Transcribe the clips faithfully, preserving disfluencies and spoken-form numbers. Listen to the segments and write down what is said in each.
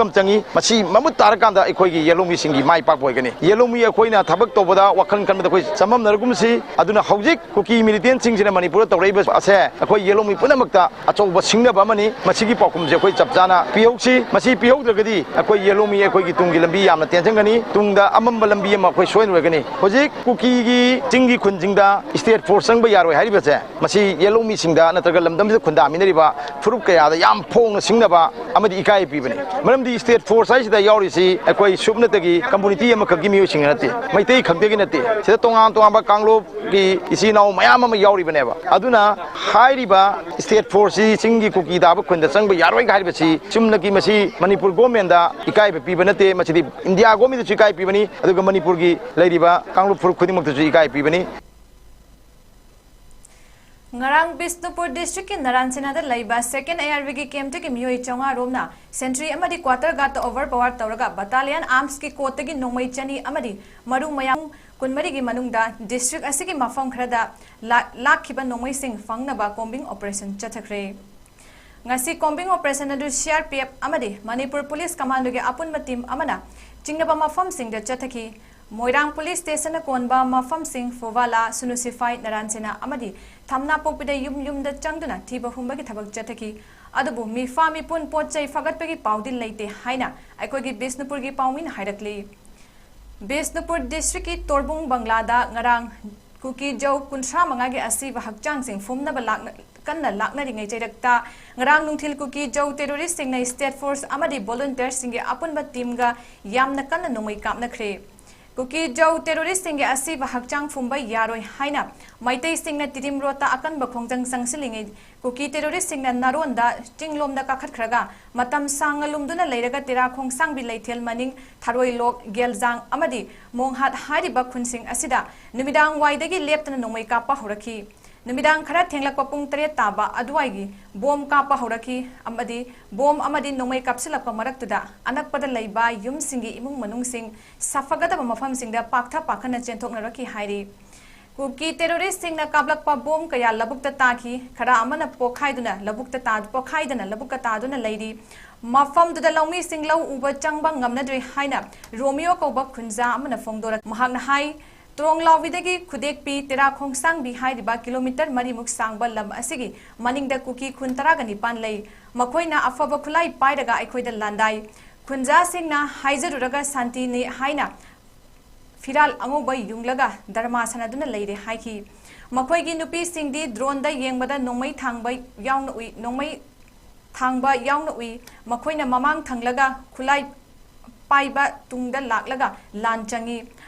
ꯑꯃ ꯆꯪꯏ꯫ ꯃꯁꯤ ꯃꯃꯨꯠ ꯇꯥꯔꯀꯥꯟꯗ ꯑꯩꯈꯣꯏꯒꯤ ꯌꯦꯜꯍꯧꯃꯤꯁꯤꯡꯒꯤ ꯃꯥꯏ ꯄꯥꯛꯄ ꯑꯣꯏꯒꯅꯤ꯫ ꯌꯦꯜꯍꯧꯃꯤ ꯑꯩꯈꯣꯏꯅ ꯊꯕꯛ ꯇꯧꯕꯗ ꯋꯥꯈꯜ ꯈꯟꯕꯗ ꯑꯩꯈꯣꯏ ꯆꯃꯝꯅꯔꯒꯨꯝꯁꯤ꯫ ꯑꯗꯨꯅ ꯍꯧꯖꯤꯛ ꯀꯨꯀꯤ ꯃꯤꯂꯤꯇꯦꯟꯁꯤꯡꯁꯤꯅ ꯃꯅꯤꯄꯨꯔꯗ ꯇꯧꯔꯛꯏꯕ ꯑꯁꯦ ꯑꯩꯈꯣꯏ ꯌꯦꯜꯍꯧꯃꯤ ꯄꯨꯝꯅꯃꯛꯇ ꯑꯆꯧꯕ ꯁꯤꯡꯅꯕ ꯑꯃꯅꯤ꯫ ꯃꯁꯤꯒꯤ ꯄꯥꯎꯈꯨꯝꯁꯦ ꯑꯩꯈꯣꯏ ꯆꯞ ꯆꯥꯅ ꯄꯤꯍꯧꯁꯤ꯫ ꯃꯁꯤ ꯄꯤꯍꯧꯗ꯭ꯔꯒꯗꯤ ꯑꯩꯈꯣꯏ ꯌꯦꯜꯍꯧꯃꯤ ꯑꯩꯈꯣꯏꯒꯤ ꯇꯨꯡꯒꯤ ꯂꯝꯕꯤ ꯌꯥꯝꯅ ꯇꯦꯟꯁꯤꯟꯒꯅꯤ꯫ ꯇꯨꯡꯗ ꯑꯃꯝꯕ ꯂꯝꯕꯤ ꯑꯃ ꯑꯩꯈꯣꯏ ꯁꯣꯏꯔꯣꯏꯒꯅꯤ꯫ ꯍꯧꯖꯤꯛ ꯀꯨꯀꯤꯒꯤ ꯆꯤꯡꯒꯤ ꯈꯨꯟꯁꯤꯡꯗ ꯁ꯭ꯇꯦꯠ ꯐꯣꯔꯁ ꯆꯪꯕ ꯌꯥꯔꯣꯏ ꯍꯥꯏꯔꯤꯕꯁꯦ ꯃꯁꯤ ꯌꯦꯜꯍꯧꯃꯤꯁꯤꯡꯗ ꯅꯠꯇ꯭ꯔꯒ ꯂꯝꯗꯝꯁꯤꯗ ꯈꯨꯟꯗꯥꯃꯤꯟꯅꯔꯤꯕ ꯐꯨꯔꯨꯞ ꯀꯌꯥꯗ ꯌꯥꯝ ꯐꯣꯡꯅ ꯁꯤꯡꯅꯕ ꯑꯃꯗꯤ ꯏꯀꯥꯏ ꯄꯤꯕꯅꯤ꯫ ꯃꯔꯝꯗꯤ ꯁ꯭ꯇꯦꯠ ꯐꯣꯔꯁ ꯍꯥꯏꯁꯤꯗ ꯌꯥꯎꯔꯤꯁꯤ ꯑꯩꯈꯣꯏ ꯁꯨꯞꯅꯇꯒꯤ ꯀꯝꯃꯨꯅꯤꯇꯤ ꯑꯃꯈꯛꯀꯤ ꯃꯤꯑꯣꯏꯁꯤꯡ ꯅꯠꯇꯦ, ꯃꯩꯇꯩ ꯈꯛꯇꯒꯤ ꯅꯠꯇꯦ꯫ ꯁꯤꯗ ꯇꯣꯉꯥꯟ ꯇꯣꯉꯥꯟꯕ ꯀꯥꯡꯂꯨꯞꯀꯤ ꯏꯆꯤꯜ ꯏꯅꯥꯎ ꯃꯌꯥꯝ ꯑꯃ ꯌꯥꯎꯔꯤꯕꯅꯦꯕ꯫ ꯑꯗꯨꯅ ꯍꯥꯏꯔꯤꯕ ꯁ꯭ꯇꯦꯠ ꯐꯣꯔꯁꯁꯤ ꯆꯤꯡꯒꯤ ꯀꯨꯀꯤ ꯇꯥꯕ ꯈꯨꯟꯗ ꯆꯪꯕ ꯌꯥꯔꯣꯏ ꯍꯥꯏꯔꯤꯕꯁꯤ ꯆꯨꯝꯅꯒꯤ ꯃꯁꯤ ꯃꯅꯤꯄꯨꯔ ꯒꯣꯔꯃꯦꯟꯗ ꯏꯀꯥꯏꯕ ꯄꯤꯕ ꯅꯠꯇꯦ, ꯃꯁꯤꯗꯤ ꯏꯟꯗꯤꯌꯥ ꯒꯣꯔꯃꯦꯟꯗꯁꯨ ꯏꯀꯥꯏ ꯄꯤꯕꯅꯤ, ꯑꯗꯨꯒ ꯃꯅꯤꯄꯨꯔꯒꯤ ꯂꯩꯔꯤꯕ ꯀꯥꯡꯂꯨꯞ ꯐꯨꯔꯨꯞ ꯈꯨꯗꯤꯡꯃꯛꯇꯁꯨ ꯏꯀꯥꯏ ꯄꯤꯕꯅꯤ꯫ ꯉꯔꯥꯡ ꯕꯤꯁꯅꯨꯄꯨꯔ ꯗꯤꯁꯇ꯭ꯔꯤꯛꯀꯤ ꯅꯔꯥꯟꯁꯦꯅꯥꯗ ꯂꯩꯕ ꯁꯦꯀꯦꯟ ꯑꯦ ꯑꯥꯔ ꯕꯤꯒꯤ ꯀꯦꯝꯞꯇꯒꯤ ꯃꯤꯑꯣꯏ ꯆꯥꯝꯃꯉꯥ ꯔꯣꯝꯅ ꯁꯦꯟꯇ꯭ꯔꯤ ꯑꯃꯗꯤ ꯀ꯭ꯋꯥꯇꯔ ꯒꯥꯔꯗꯇ ꯑꯣꯚꯔ ꯄꯋꯥꯔ ꯇꯧꯔꯒ ꯕꯇꯥꯂꯤꯌꯟ ꯑꯥꯔꯝꯁꯀꯤ ꯀꯣꯠꯇꯒꯤ ꯅꯣꯡꯃꯩ ꯆꯅꯤ ꯑꯃꯗꯤ ꯃꯔꯨ ꯃꯌꯥꯡ ꯀꯨꯟꯃꯔꯤꯒꯤ ꯃꯅꯨꯡꯗ ꯗꯤꯁꯇ꯭ꯔꯤꯛ ꯑꯁꯤꯒꯤ ꯃꯐꯝ ꯈꯔꯗ ꯂꯥ-, ꯂꯥꯛꯈꯤꯕ ꯅꯣꯡꯃꯩꯁꯤꯡ ꯐꯪꯅꯕ ꯀꯣꯝꯕꯤꯡ ꯑꯣꯄꯔꯦꯁꯟ ꯆꯠꯊꯈ꯭ꯔꯦ꯫ ꯉꯁꯤ ꯀꯣꯝꯕꯤꯡ ꯑꯣꯄꯔꯦꯁꯟ ꯑꯗꯨ ꯁꯤ ꯑꯥꯔ ꯄꯤ ꯑꯦꯐ ꯑꯃꯗꯤ ꯃꯅꯤꯄꯨꯔ ꯄꯨꯂꯤꯁ ꯀꯃꯥꯟꯗꯣꯒꯤ ꯑꯄꯨꯟꯕ ꯇꯤꯝ ꯑꯃꯅ ꯆꯤꯡꯅꯕ ꯃꯐꯝꯁꯤꯡꯗ ꯆꯠꯊꯈꯤ꯫ ꯃꯣꯏꯔꯥꯡ ꯄꯨꯂꯤꯁ ꯁ꯭ꯇꯦꯁꯟꯅ ꯀꯣꯟꯕ ꯃꯐꯝꯁꯤꯡ ꯐꯨꯋꯥꯂꯥ, ꯁꯨꯅꯨ ꯁꯤꯐꯥꯏ, ꯅꯔꯥꯟꯁꯦꯅꯥ ꯑꯃꯗꯤ ꯊꯝꯅꯥꯄꯣꯛꯄꯤꯗ ꯌꯨꯝ ꯌꯨꯝꯗ ꯆꯪꯗꯨꯅ ꯊꯤꯕ ꯍꯨꯝꯕꯒꯤ ꯊꯕꯛ ꯆꯠꯊꯈꯤ꯫ ꯑꯗꯨꯕꯨ ꯃꯤꯐꯥ ꯃꯤꯄꯨꯟ ꯄꯣꯠ ꯆꯩ ꯐꯒꯠꯄꯒꯤ ꯄꯥꯎꯗꯤ ꯂꯩꯇꯦ ꯍꯥꯏꯅ ꯑꯩꯈꯣꯏꯒꯤ ꯕꯤꯁꯅꯨꯄꯨꯔꯒꯤ ꯄꯥꯎꯃꯤꯅ ꯍꯥꯏꯔꯛꯂꯤ꯫ ꯕꯤꯁꯅꯨꯄꯨꯔ ꯗꯤꯁꯇ꯭ꯔꯤꯛꯀꯤ ꯇꯣꯔꯕꯨꯡ ꯕꯪꯂꯥꯗ ꯉꯔꯥꯡ ꯀꯨꯀꯤ ꯖꯧ ꯀꯨꯟꯊ꯭ꯔꯥ ꯃꯉꯥꯒꯤ ꯑꯁꯤꯕ ꯍꯛꯆꯥꯡꯁꯤꯡ ꯐꯨꯝꯅꯕ ꯂꯥꯛꯅ-, ꯀꯟꯅ ꯂꯥꯛꯅꯔꯤꯉꯩ ꯆꯩꯔꯛꯇ ꯉꯔꯥꯡ ꯅꯨꯡꯊꯤꯜ ꯀꯨꯀꯤ ꯖꯧ ꯇꯦꯔꯣꯔꯤꯁꯁꯤꯡꯅ ꯁ꯭ꯇꯦꯠ ꯐꯣꯔꯁ ꯑꯃꯗꯤ ꯚꯣꯂꯨꯟꯇꯤꯌꯔꯁꯤꯡꯒꯤ ꯑꯄꯨꯟꯕ ꯇꯤꯝꯒ ꯌꯥꯝꯅ ꯀꯟꯅ ꯅꯣꯡꯃꯩ ꯀꯥꯞꯅꯈ꯭ꯔꯦ꯫ ꯀꯨꯀꯤ ꯖꯧ ꯇꯦꯔꯣꯔꯤꯁꯁꯤꯡꯒꯤ ꯑꯁꯤꯕ ꯍꯛꯆꯥꯡ ꯐꯨꯝꯕ ꯌꯥꯔꯣꯏ ꯍꯥꯏꯅ ꯃꯩꯇꯩꯁꯤꯡꯅ ꯇꯤꯗꯤꯝ ꯔꯣꯗꯇ ꯑꯀꯟꯕ ꯈꯣꯡꯖꯪ ꯆꯪꯁꯤꯜꯂꯤꯉꯩ ꯀꯨꯀꯤ ꯇꯦꯔꯣꯔꯤꯁꯁꯤꯡꯅ ꯅꯥꯔꯣꯟꯗ ꯆꯤꯡꯂꯣꯝꯗ ꯀꯥꯈꯠꯈ꯭ꯔꯒ ꯃꯇꯝ ꯁꯥꯡꯅ ꯂꯨꯝꯗꯨꯅ ꯂꯩꯔꯒ ꯇꯦꯔꯥ ꯈꯣꯡꯁꯥꯡꯕꯤ ꯂꯩꯊꯦꯜ ꯃꯅꯤꯡ, ꯊꯔꯣꯏꯂꯣꯛ, ꯒꯦꯜꯖꯥꯡ ꯑꯃꯗꯤ ꯃꯣꯡꯍꯥꯠ ꯍꯥꯏꯔꯤꯕ ꯈꯨꯟꯁꯤꯡ ꯑꯁꯤꯗ ꯅꯨꯃꯤꯗꯥꯡ ꯋꯥꯏꯗꯒꯤ ꯂꯦꯞꯇꯅ ꯅꯣꯡꯃꯩ ꯀꯥꯞꯄ ꯍꯧꯔꯛꯈꯤ꯫ ꯅꯨꯃꯤꯗꯥꯡ ꯈꯔ ꯊꯦꯡꯂꯛꯄ ꯄꯨꯡ ꯇꯔꯦꯠ ꯇꯥꯕ ꯑꯗꯨꯋꯥꯏꯒꯤ ꯕꯣꯝ ꯀꯥꯞꯄ ꯍꯧꯔꯛꯈꯤ ꯑꯃꯗꯤ ꯕꯣꯝ ꯑꯃꯗꯤ ꯅꯣꯡꯃꯩ ꯀꯥꯞꯁꯤꯜꯂꯛꯄ ꯃꯔꯛꯇꯨꯗ ꯑꯅꯛꯄꯗ ꯂꯩꯕ ꯌꯨꯝꯁꯤꯡꯒꯤ ꯏꯃꯨꯡ ꯃꯅꯨꯡꯁꯤꯡ ꯁꯥꯐꯒꯗꯕ ꯃꯐꯝꯁꯤꯡꯗ ꯄꯥꯛꯊ ꯄꯥꯛꯈꯟꯅ ꯆꯦꯟꯊꯣꯛꯅꯔꯛꯈꯤ ꯍꯥꯏꯔꯤ꯫ ꯀꯨꯀꯤ ꯇꯦꯔꯣꯔꯤꯁꯁꯤꯡꯅ ꯀꯥꯞꯂꯛꯄ ꯕꯣꯝ ꯀꯌꯥ ꯂꯧꯕꯨꯛꯇ ꯇꯥꯈꯤ, ꯈꯔ ꯑꯃꯅ ꯄꯣꯈꯥꯏꯗꯨꯅ ꯂꯧꯕꯨꯛꯇ ꯇꯥ-, ꯄꯣꯈꯥꯏꯗꯅ ꯂꯧꯕꯨꯛꯇ ꯇꯥꯗꯨꯅ ꯂꯩꯔꯤ꯫ ꯃꯐꯝꯗꯨꯗ ꯂꯧꯃꯤꯁꯤꯡ ꯂꯧ ꯎꯕ ꯆꯪꯕ ꯉꯝꯅꯗ꯭ꯔꯦ ꯍꯥꯏꯅ ꯔꯣꯃꯤꯌꯣ ꯀꯧꯕ ꯈꯨꯟꯖꯥ ꯑꯃꯅ ꯐꯣꯡꯗꯣꯔꯛ-, ꯃꯍꯥꯛꯅ ꯍꯥꯏ, ꯇ꯭ꯔꯣꯡꯂꯥꯎꯕꯤꯗꯒꯤ ꯈꯨꯗꯦꯛꯄꯤ ꯇꯦꯔꯥ ꯈꯣꯡꯁꯥꯡꯕꯤ ꯍꯥꯏꯔꯤꯕ ꯀꯤꯂꯣꯃꯤꯇꯔ ꯃꯔꯤꯃꯨꯛ ꯁꯥꯡꯕ ꯂꯝ ꯑꯁꯤꯒꯤ ꯃꯅꯤꯡꯗ ꯀꯨꯀꯤ ꯈꯨꯟ ꯇꯔꯥꯒ ꯅꯤꯄꯥꯟ ꯂꯩ꯫ ꯃꯈꯣꯏꯅ ꯑꯐꯕ ꯈꯨꯠꯂꯥꯏ ꯄꯥꯏꯔꯒ ꯑꯩꯈꯣꯏꯗ ꯂꯥꯟꯗꯥꯏ꯫ ꯈꯨꯟꯖꯥꯁꯤꯡꯅ ꯍꯥꯏꯖꯔꯨꯔꯒ ꯁꯥꯟꯇꯤꯅꯤ ꯍꯥꯏꯅ ꯐꯤꯔꯥꯜ ꯑꯉꯧꯕ ꯌꯨꯡꯂꯒ ꯙꯔꯃꯥ ꯁꯥꯟꯅꯗꯨꯅ ꯂꯩꯔꯦ ꯍꯥꯏꯈꯤ꯫ ꯃꯈꯣꯏꯒꯤ ꯅꯨꯄꯤꯁꯤꯡꯗꯤ ꯗ꯭ꯔꯣꯟꯗ ꯌꯦꯡꯕꯗ ꯅꯣꯡꯃꯩ ꯊꯥꯡꯕ ꯌꯥꯎꯅ ꯎꯏ, ꯅꯣꯡꯃꯩ ꯊꯥꯡꯕ ꯌꯥꯎꯅ ꯎꯏ꯫ ꯃꯈꯣꯏꯅ ꯃꯃꯥꯡ ꯊꯪꯂꯒ ꯈꯨꯠꯂꯥꯏ ꯄꯥꯏꯕ ꯇꯨꯡꯗ ꯂꯥꯛꯂꯒ ꯂꯥꯟ ꯆꯪꯏ꯫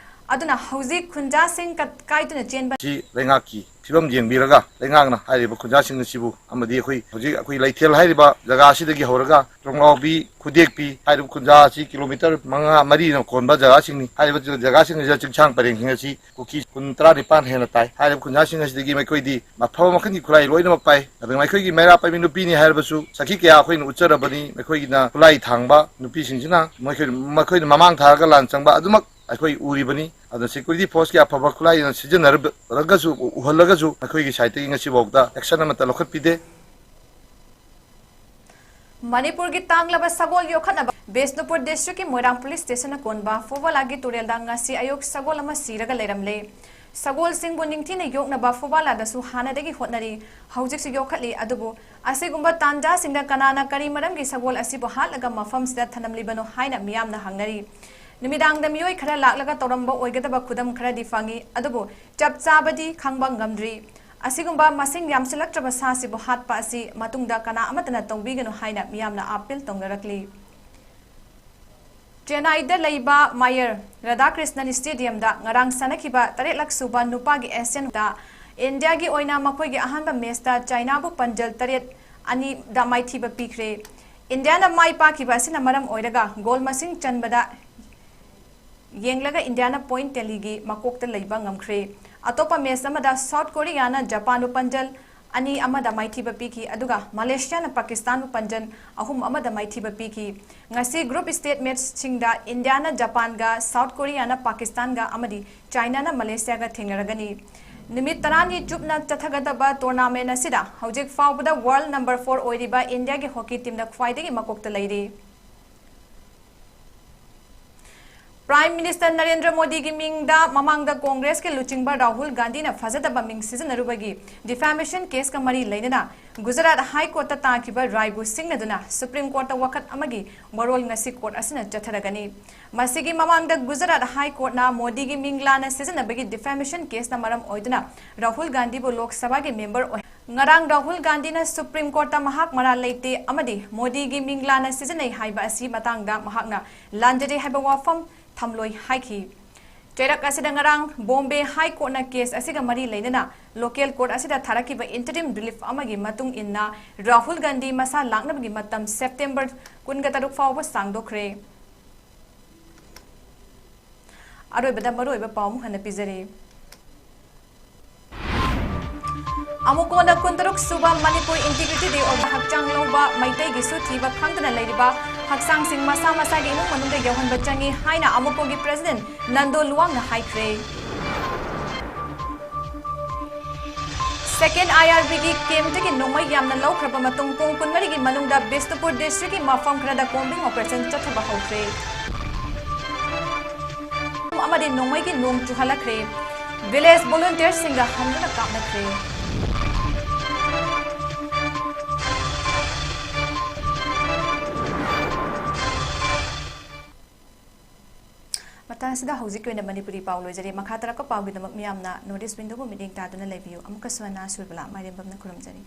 ꯑꯗꯨꯅ ꯍꯧꯖꯤꯛ ꯈꯨꯟꯖꯥꯁꯤꯡ ꯀꯠ-, ꯀꯥꯏꯗꯨꯅ ꯆꯦꯟꯕ ꯁꯤ ꯂꯩꯉꯥꯛꯀꯤ ꯐꯤꯕꯝ ꯌꯦꯡꯕꯤꯔꯒ ꯂꯩꯉꯥꯛꯅ ꯍꯥꯏꯔꯤꯕ ꯈꯨꯟꯖꯥꯁꯤꯡ ꯑꯁꯤꯕꯨ ꯑꯃꯗꯤ ꯑꯩꯈꯣꯏ ꯍꯧꯖꯤꯛ ꯑꯩꯈꯣꯏ ꯂꯩꯊꯦꯜ ꯍꯥꯏꯔꯤꯕ ꯖꯒꯥ ꯑꯁꯤꯗꯒꯤ ꯍꯧꯔꯒ ꯇ꯭ꯔꯣꯡꯂꯥꯎꯕꯤ, ꯈꯨꯗꯦꯛꯄꯤ ꯍꯥꯏꯔꯤꯕ ꯈꯨꯟꯖꯥ ꯑꯁꯤ ꯀꯤꯂꯣꯃꯤꯇꯔ ꯃꯉꯥ, ꯃꯔꯤꯅ ꯀꯣꯟꯕ ꯖꯒꯥꯁꯤꯡꯅꯤ꯫ ꯍꯥꯏꯔꯤꯕ ꯖꯒꯥꯁꯤꯡ ꯑꯁꯤꯗ ꯆꯤꯡꯁꯥꯡ ꯄꯔꯦꯡꯁꯤꯡ ꯑꯁꯤ ꯀꯨꯀꯤ ꯈꯨꯟ ꯇꯔꯥꯅꯤꯄꯥꯟ ꯍꯦꯟꯅ ꯇꯥꯏ꯫ ꯍꯥꯏꯔꯤꯕ ꯈꯨꯟꯖꯥꯁꯤꯡ ꯑꯁꯤꯗꯒꯤ ꯃꯈꯣꯏꯗꯤ ꯑꯐꯕ ꯃꯈꯜꯒꯤ ꯈꯨꯠꯂꯥꯏ ꯂꯣꯏꯅꯃꯛ ꯄꯥꯏ꯫ ꯑꯗꯨꯒ ꯃꯈꯣꯏꯒꯤ ꯃꯩꯔꯥ ꯄꯥꯏꯕꯤ ꯅꯨꯄꯤꯅꯤ ꯍꯥꯏꯔꯕꯁꯨ ꯁꯈꯤ ꯀꯌꯥ ꯑꯩꯈꯣꯏꯅ ꯎꯠꯆꯔꯕꯅꯤ꯫ ꯃꯈꯣꯏꯒꯤꯅ ꯈꯨꯠꯂꯥꯏ ꯊꯥꯡꯕ ꯅꯨꯄꯤꯁꯤꯡꯁꯤꯅ ꯃꯈꯣꯏ, ꯃꯈꯣꯏꯅ ꯃꯃꯥꯡ ꯊꯥꯔꯒ ꯂꯥꯟ ꯆꯪꯕ ꯑꯗꯨꯃꯛ ꯑꯩꯈꯣꯏ ꯎꯔꯤꯕꯅꯤ꯫ ꯑꯗꯨꯅ security force ꯀꯤ ꯑꯐꯕ ꯈꯨꯠꯂꯥꯏ ꯁꯤꯖꯤꯟꯅꯔꯒꯁꯨ, ꯎꯍꯜꯂꯒꯁꯨ ꯃꯈꯣꯏꯒꯤ side ꯇꯒꯤ ꯉꯁꯤꯐꯥꯎꯗ action ꯑꯃꯠꯇ ꯂꯧꯈꯠꯄꯤꯗꯦ꯫ ꯃꯅꯤꯄꯨꯔꯒꯤ ꯇꯥꯡꯂꯕ ꯁꯒꯣꯜ ꯌꯣꯛꯈꯠꯅꯕ ꯕꯤꯁꯅꯨꯄꯨꯔ district ꯀꯤ ꯃꯣꯏꯔꯥꯡ police station ꯅ ꯀꯣꯟꯕ ꯐꯨꯕꯂꯥꯒꯤ ꯇꯨꯔꯦꯜꯗ ꯉꯁꯤ ꯑꯌꯨꯛ ꯁꯒꯣꯜ ꯑꯃ ꯁꯤꯔꯒ ꯂꯩꯔꯝꯂꯦ꯫ ꯁꯒꯣꯜꯁꯤꯡꯕꯨ ꯅꯤꯡꯊꯤꯅ ꯌꯣꯛꯅꯕ ꯐꯨꯕꯂꯥꯗꯁꯨ ꯍꯥꯟꯅꯗꯒꯤ ꯍꯣꯠꯅꯔꯤ, ꯍꯧꯖꯤꯛꯁꯨ ꯌꯣꯛꯈꯠꯂꯤ꯫ ꯑꯗꯨꯕꯨ ꯑꯁꯤꯒꯨꯝꯕ ꯇꯥꯟꯖꯥꯁꯤꯡꯗ ꯀꯅꯥꯅ ꯀꯔꯤ ꯃꯔꯝꯒꯤ ꯁꯒꯣꯜ ꯑꯁꯤꯕꯨ ꯍꯥꯠꯂꯒ ꯃꯐꯝꯁꯤꯗ ꯊꯅꯝꯂꯤꯕꯅꯣ ꯍꯥꯏꯅ ꯃꯤꯌꯥꯝꯅ ꯍꯪꯅꯔꯤ꯫ ꯅꯨꯃꯤꯗꯥꯡꯗ ꯃꯤꯑꯣꯏ ꯈꯔ ꯂꯥꯛꯂꯒ ꯇꯧꯔꯝꯕ ꯑꯣꯏꯒꯗꯕ ꯈꯨꯗꯝ ꯈꯔꯗꯤ ꯐꯪꯏ, ꯑꯗꯨꯕꯨ ꯆꯞ ꯆꯥꯕꯗꯤ ꯈꯪꯕ ꯉꯝꯗ꯭ꯔꯤ꯫ ꯑꯁꯤꯒꯨꯝꯕ ꯃꯁꯤꯡ ꯌꯥꯝꯁꯤꯜꯂꯛꯇ꯭ꯔꯕ ꯁꯥꯁꯤꯕꯨ ꯍꯥꯠꯄ ꯑꯁꯤ ꯃꯇꯨꯡꯗ ꯀꯅꯥ ꯑꯃꯠꯇꯅ ꯇꯧꯕꯤꯒꯅꯨ ꯍꯥꯏꯅ ꯃꯤꯌꯥꯝꯅ appeal ꯇꯧꯅꯔꯛꯂꯤ꯫ ꯆꯦꯟꯅꯥꯏꯗ ꯂꯩꯕ ꯃꯥꯌꯔ ꯔꯥꯙꯥꯀ꯭ꯔꯤꯁꯅꯟ stadium ꯗ ꯉꯔꯥꯡ ꯁꯥꯟꯅꯈꯤꯕ ꯇꯔꯦꯠꯂꯛ ꯁꯨꯕ ꯅꯨꯄꯥꯒꯤ Asian ꯗ ꯏꯟꯗꯤꯌꯥꯒꯤ ꯑꯣꯏꯅ ꯃꯈꯣꯏꯒꯤ ꯑꯍꯥꯟꯕ match ꯇ ꯆꯥꯏꯅꯥꯕꯨ ꯄꯟꯖꯜ ꯇꯔꯦꯠ ꯑꯅꯤꯗ ꯃꯥꯏꯊꯤꯕ ꯄꯤꯈ꯭ꯔꯦ꯫ ꯏꯟꯗꯤꯌꯥꯅ ꯃꯥꯏ ꯄꯥꯛꯈꯤꯕ ꯑꯁꯤꯅ ꯃꯔꯝ ꯑꯣꯏꯔꯒ goal ꯃꯁꯤꯡ ꯆꯟꯕꯗ ꯌꯦꯡꯂꯒ ꯏꯟꯗꯤꯌꯥꯅ point tally ꯒꯤ ꯃꯀꯣꯛꯇ ꯂꯩꯕ ꯉꯝꯈ꯭ꯔꯦ꯫ ꯑꯇꯣꯞꯄ match ꯑꯃꯗ South Korea ꯅ Japan ꯕꯨ ꯄꯟꯖꯜ ꯑꯅꯤ ꯑꯃꯗ ꯃꯥꯏꯊꯤꯕ ꯄꯤꯈꯤ, ꯑꯗꯨꯒ Malaysia ꯅ Pakistan ꯕꯨ ꯄꯟꯖꯜ ꯑꯍꯨꯝ ꯑꯃꯗ ꯃꯥꯏꯊꯤꯕ ꯄꯤꯈꯤ꯫ ꯉꯁꯤ group stage match ꯁꯤꯡꯗ ꯏꯟꯗꯤꯌꯥꯅ Japan ꯒ, South Korea ꯅ Pakistan ꯒ ꯑꯃꯗꯤ ꯆꯥꯏꯅꯥꯅ Malaysia ꯒ ꯊꯦꯡꯅꯔꯒꯅꯤ꯫ ꯅꯨꯃꯤꯠ ꯇꯔꯥꯅꯤ ꯆꯨꯞꯅ ꯆꯠꯊꯒꯗꯕ ꯇꯣꯔꯅꯥꯃꯦꯟ ꯑꯁꯤꯗ ꯍꯧꯖꯤꯛ ꯐꯥꯎꯕꯗ ꯋꯥꯔꯜ ꯅꯝꯕꯔ ꯐꯣꯔ ꯑꯣꯏꯔꯤꯕ ꯏꯟꯗꯤꯌꯥꯒꯤ ꯍꯣꯀꯤ ꯇꯤꯝꯅ ꯈ꯭ꯋꯥꯏꯗꯒꯤ ꯃꯀꯣꯛꯇ ꯂꯩꯔꯤ꯫ ꯄ꯭ꯔꯥꯏꯝ ꯃꯤꯅꯤꯁꯇꯔ ꯅꯔꯦꯟꯗ꯭ꯔ ꯃꯣꯗꯤꯒꯤ ꯃꯤꯡꯗ ꯃꯃꯥꯡꯗ ꯀꯣꯡꯒ꯭ꯔꯦꯁꯀꯤ ꯂꯨꯆꯤꯡꯕ ꯔꯥꯍꯨꯜ ꯒꯥꯟꯙꯤꯅ ꯐꯖꯗꯕ ꯃꯤꯡ ꯁꯤꯖꯤꯟꯅꯔꯨꯕꯒꯤ ꯗꯤꯐꯥꯃꯦꯁꯟ ꯀꯦꯁꯀ ꯃꯔꯤ ꯂꯩꯅꯅ ꯒꯨꯖꯔꯥꯠ ꯍꯥꯏ ꯀꯣꯔꯠꯇ ꯇꯥꯈꯤꯕ ꯔꯥꯏꯕꯨ ꯁꯤꯡꯅꯗꯨꯅ ꯁꯨꯄ꯭ꯔꯤꯝ ꯀꯣꯔꯠꯇ ꯋꯥꯀꯠ ꯑꯃꯒꯤ ꯋꯥꯔꯣꯜ ꯉꯁꯤ ꯀꯣꯔꯠ ꯑꯁꯤꯅ ꯆꯠꯊꯔꯒꯅꯤ꯫ ꯃꯁꯤꯒꯤ ꯃꯃꯥꯡꯗ ꯒꯨꯖꯔꯥꯠ ꯍꯥꯏ ꯀꯣꯔꯠꯅ ꯃꯣꯗꯤꯒꯤ ꯃꯤꯡ ꯂꯥꯟꯅ ꯁꯤꯖꯤꯟꯅꯕꯒꯤ ꯗꯤꯐꯦꯃꯦꯁꯟ ꯀꯦꯁꯅ ꯃꯔꯝ ꯑꯣꯏꯗꯨꯅ ꯔꯥꯍꯨꯜ ꯒꯥꯟꯙꯤꯕꯨ ꯂꯣꯛ ꯁꯚꯥꯒꯤ ꯃꯦꯝꯕꯔ ꯑꯣꯏ-, ꯉꯔꯥꯡ ꯔꯥꯍꯨꯜ ꯒꯥꯟꯙꯤꯅ ꯁꯨꯄ꯭ꯔꯤꯝ ꯀꯣꯔꯠꯇ ꯃꯍꯥꯛ ꯃꯔꯥꯜ ꯂꯩꯇꯦ ꯑꯃꯗꯤ ꯃꯣꯗꯤꯒꯤ ꯃꯤꯡ ꯂꯥꯟꯅ ꯁꯤꯖꯤꯟꯅꯩ ꯍꯥꯏꯕ ꯑꯁꯤ ꯃꯇꯥꯡꯗ ꯃꯍꯥꯛꯅ ꯂꯥꯟꯖꯔꯦ ꯍꯥꯏꯕ ꯋꯥꯐꯝ ꯊꯝꯂꯣꯏ ꯍꯥꯏꯈꯤ꯫ ꯆꯩꯔꯛ ꯑꯁꯤꯗ ꯉꯔꯥꯡ ꯕꯣꯝꯕꯦ ꯍꯥꯏ ꯀꯣꯔꯠꯅ ꯀꯦꯁ ꯑꯁꯤꯒ ꯃꯔꯤ ꯂꯩꯅꯅ ꯂꯣꯀꯦꯜ ꯀꯣꯔꯠ ꯑꯁꯤꯗ ꯊꯥꯔꯛꯈꯤꯕ ꯏꯟꯇꯔꯤꯝ ꯔꯤꯂꯤꯐ ꯑꯃꯒꯤ ꯃꯇꯨꯡ ꯏꯟꯅ ꯔꯥꯍꯨꯜ ꯒꯥꯟꯙꯤ ꯃꯁꯥ ꯂꯥꯛꯅꯕꯒꯤ ꯃꯇꯝ ꯁꯦꯞꯇꯦꯝꯕꯔ ꯀꯨꯟꯒ ꯇꯔꯨꯛ ꯐꯥꯎꯕ ꯁꯥꯡꯗꯣꯛꯈ꯭ꯔꯦ꯫ ꯑꯔꯣꯏꯕꯗ ꯃꯔꯨꯑꯣꯏꯕ ꯄꯥꯎ ꯑꯃꯨꯛ ꯍꯟꯅ ꯄꯤꯖꯔꯤ꯫ ꯑꯃꯨꯛ ꯀꯣꯟꯅ ꯀꯨꯟꯇꯔꯨꯛ ꯁꯨꯕ ꯃꯅꯤꯄꯨꯔ ꯏꯟꯇꯤꯒ꯭ꯔꯤꯇꯤ ꯗꯦ ꯑꯣꯏꯕ ꯍꯛꯆꯥꯡ ꯂꯧꯕ ꯃꯩꯇꯩꯒꯤꯁꯨ ꯊꯤꯕ ꯈꯪꯗꯅ ꯂꯩꯔꯤꯕ ꯍꯛꯆꯥꯡꯁꯤꯡ ꯃꯁꯥ ꯃꯁꯥꯒꯤ ꯏꯃꯨꯡ ꯃꯅꯨꯡꯗ ꯌꯧꯍꯟꯕ ꯆꯪꯏ ꯍꯥꯏꯅ ꯑꯃꯨꯛꯀꯣꯒꯤ ꯄ꯭ꯔꯦꯁꯤꯗꯦꯟꯠ ꯅꯟꯗꯣ ꯂꯨꯋꯥꯡꯅ ꯍꯥꯏꯈ꯭ꯔꯦ꯫ ꯁꯦꯀꯦꯟ ꯑꯥꯏ ꯑꯥꯔ ꯕꯤꯒꯤ ꯀꯦꯝꯞꯇꯒꯤ ꯅꯣꯡꯃꯩ ꯌꯥꯝꯅ ꯂꯧꯈ꯭ꯔꯕ ꯃꯇꯨꯡ ꯄꯨꯡ ꯀꯨꯟꯃꯔꯤꯒꯤ ꯃꯅꯨꯡꯗ ꯕꯤꯁꯅꯨꯄꯨꯔ ꯗꯤꯁꯇ꯭ꯔꯤꯛꯀꯤ ꯃꯐꯝ ꯈꯔꯗ ꯀꯣꯝꯕꯤꯡ ꯑꯣꯄꯔꯦꯁꯟ ꯆꯠꯊꯕ ꯍꯧꯈ꯭ꯔꯦ꯫ ꯑꯃꯗꯤ ꯅꯣꯡꯃꯩꯒꯤ ꯅꯣꯡ ꯆꯨꯍꯜꯂꯛꯈ꯭ꯔꯦ꯫ ꯚꯤꯂꯦꯖ ꯚꯣꯂꯨꯟꯇꯤꯌꯔꯁꯤꯡꯒ ꯍꯟꯗꯨꯅ ꯀꯥꯞꯅꯈ꯭ꯔꯦ꯫ ꯃꯇꯥꯡ ꯑꯁꯤꯗ ꯍꯧꯖꯤꯛꯀꯤ ꯑꯣꯏꯅ ꯃꯅꯤꯄꯨꯔꯤ ꯄꯥꯎ ꯂꯣꯏꯖꯔꯦ꯫ ꯃꯈꯥ ꯇꯥꯔꯛꯄ ꯄꯥꯎꯒꯤꯗꯃꯛ ꯃꯤꯌꯥꯝꯅ ꯅꯣꯔꯠ ꯏꯁ ꯋꯤꯟꯗꯣꯕꯨ ꯃꯤꯠꯌꯦꯡ ꯇꯥꯗꯨꯅ ꯂꯩꯕꯤꯌꯨ꯫ ꯑꯃꯨꯛꯀꯁꯨ ꯍꯟꯅ ꯁꯨꯔꯕꯂꯥ ꯃꯥꯏꯔꯦꯝꯕꯝꯅ ꯈꯨꯔꯨꯝꯖꯔꯤ꯫